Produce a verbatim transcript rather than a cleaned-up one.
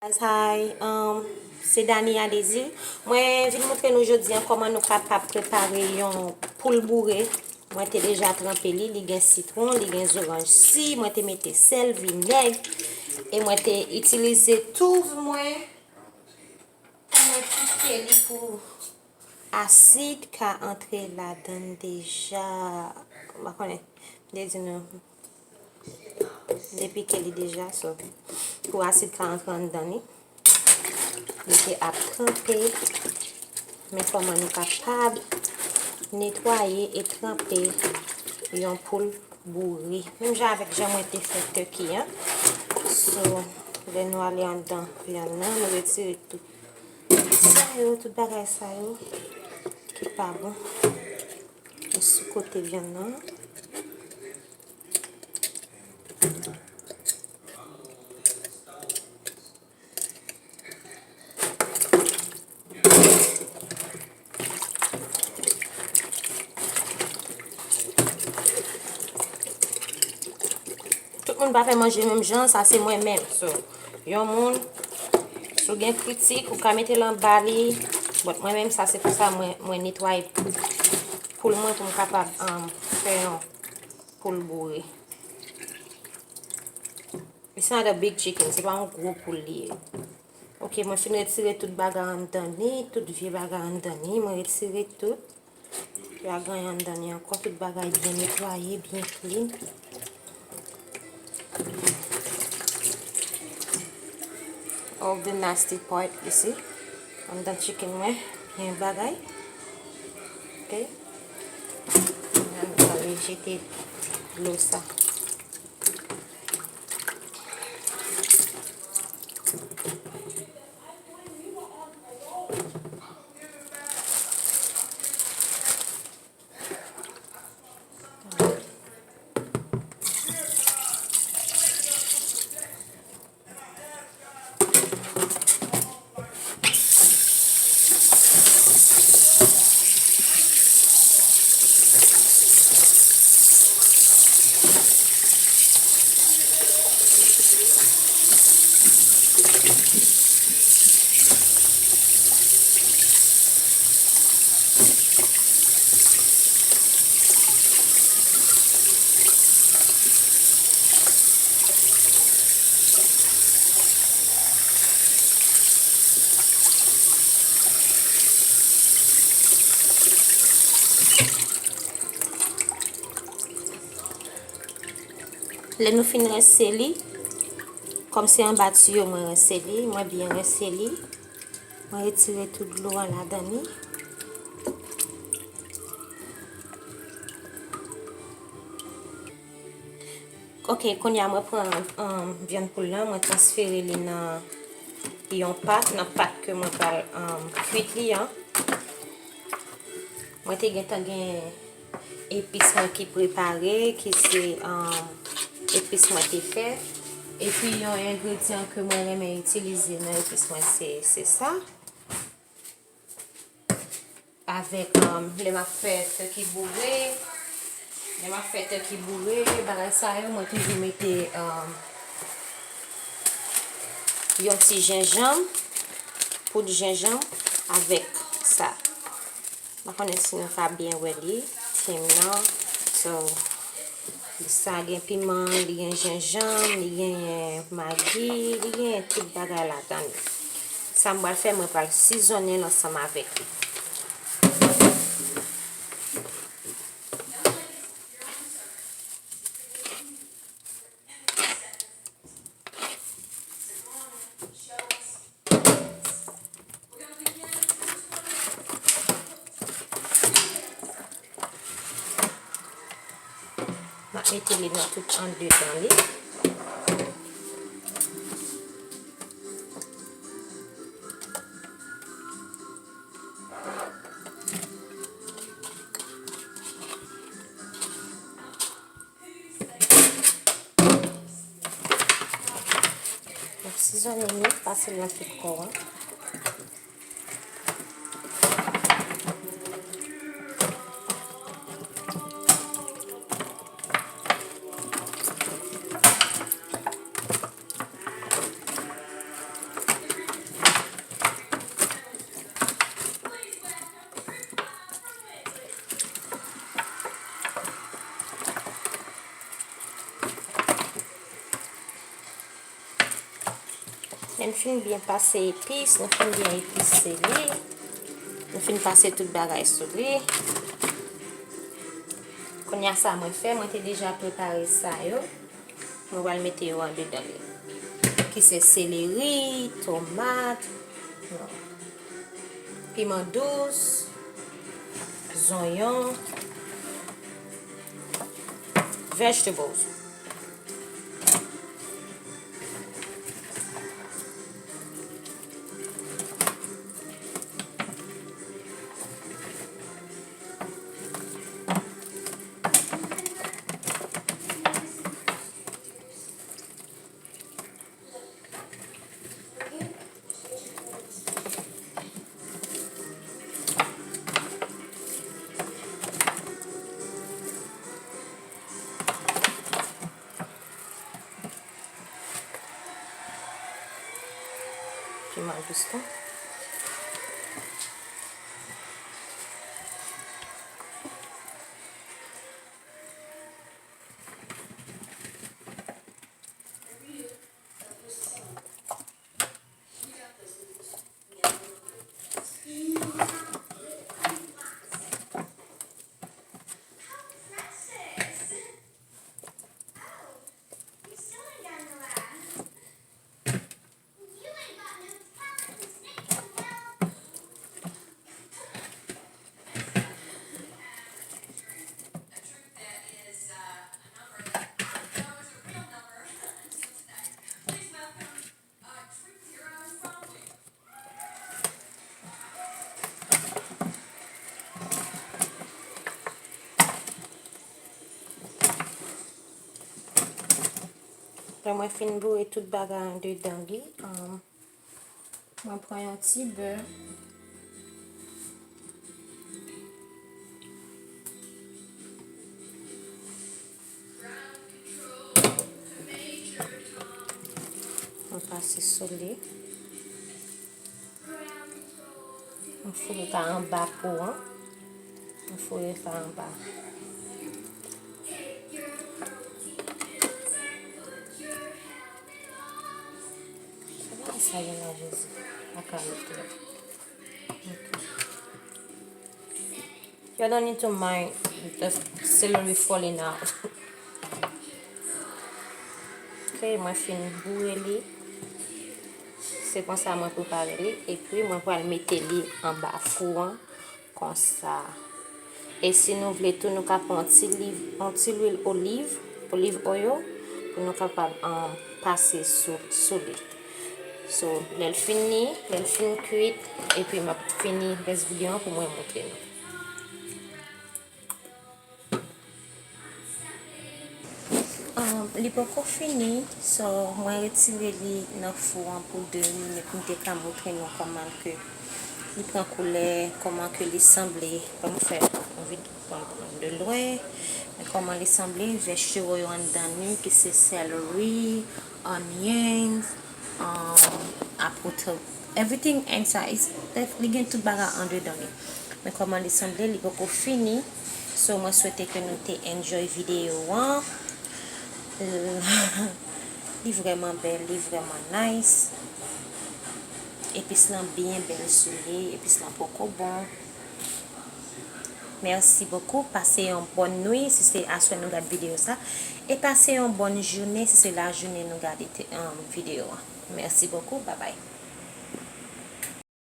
Guys, hi, um, se Dania Désir. Mwen vin montre nou jodi a kòman nou kapab prepare yon poul boure. Mwen te deja tranpe li, li gen sitwon, li gen zoranj si, mwen te mete sèl, vinèg, e mwen te itilize twouv mwen pou mwen pike li pou asid ka antre ladann deja. M pa konnen. M te di nou, m te pike li deja, so pou asid ka antre anndan li. Li te ap tranpe. Men kòman nou kapab netwaye e tranpe yon poul boure. Menm jan avèk jan mwen te fè turkey an. So, lè nou ale anndan vyann nan, nou retire tout sa yo, tout bagay sa yo ki pa bon. Sou kote vyann nan. Tout moun pa fè manje menm jan, sa se mwen menm. So, yon moun, si w gen kritik, ou ka mete l anba li. But mwen menm, sa se pou sa mwen, mwen netwaye poul mwen pou m kapab, um, fè yon poul boure. It's not a big chicken, se pa yon gwo poul li ye. Ok, mwen fin retire tout bagay anndan li, tout vye bagay anndan li, mwen retire tout. Pa gen anyen anndan li ankò, tout bagay byen netwaye, byen clean. All the nasty part, you see. Anndan chicken mwen, byen bagay. Ok. Mwen al jete dlo sa. Lè nou fin rense li, kòm se anba tiyo mwen rense li, mwen byen rense li. Mwen retire tout dlo a ladan li. Ok, kounye a mwen pran, um, vyann poul lan, mwen transfere li nan yon pat, nan pat ke mwen pral, um, kwit li an. Mwen te gentan gen epis mwen ki prepare, ki se, um, epis mwen te fè. Epi yon engredyan ke mwen renmen itilize nan epis mwen se, se sa. Avèk, um, lè m ap fè turkey boure, lè m ap fè turkey boure, bagay sa yo, mwen toujou mete, um, yon ti jenjanm, poud jenjanm avèk sa. M pa konnen si nou ka byen wè li, tim nan. So, sa gen piman, li gen jenjanm, li genyen magi, li genyen tout bagay ladan li. Sa m pral fè, mwen pral sizonnen l ansanm avèk li. M ap mete li nan tout andedan li. Donk, sizonnen li, pase l nan tout kò a. Lè n fin byen pase epis, nou fin byen epise li. Nou fin pase tout bagay sou li. Kounye a sa mwen fè, mwen te deja prepare sa yo. Mwen pral mete yo andedan li. Ki se seleri, tomat, non, piman dous, zonyon, vegetables. Piman dous tou. Lè mwen fin boure tout bagay andedan li, um, mwen pran yon ti bè. Mwen pase sou li. Mwen foure sa anba po an. Mwen foure sa anba. Sa gen la, Jezi. Pa ka rete. Y'all don't need to mind the celery falling out. Ok, mwen fin boure li. Se konsa mwen prepare li. Epi mwen pral mete li anba fou an. Konsa. E si nou vle tou, nou ka pran yon ti liv, yon ti lwil oliv, olive oil, pou nou kapab, um, pase sou, sou li. So, lè l fini, lè l fin kwit, epi m ap fini rès videyo an pou mwen montre nou. Um, li poko fini, so mwen retire li nan fou an pou de minit, m te ka montre nou kòman ke li pran koulè, kòman ke li sanble. Ban m fè yon vid-, ban m pran de lwen, men kòman li sanble, vèjtebo yo anndan li, ki se celery, onions, um, aprè tou, everything inside, is, li gen tout bagay andedan li. Men kòman li sanble, li poko fini. So, mwen swete ke nou te enjoy videyo an. Li vrèman bèl, li vrèman nice. Epis lan byen bèl sou li, epis lan poko bon. Merci beaucoup. Pase yon bòn nwi si se aswè nou gad videyo sa. E pase yon bòn jounen si se lajounen nou gade te, um, videyo an. Merci beaucoup. Bye bye.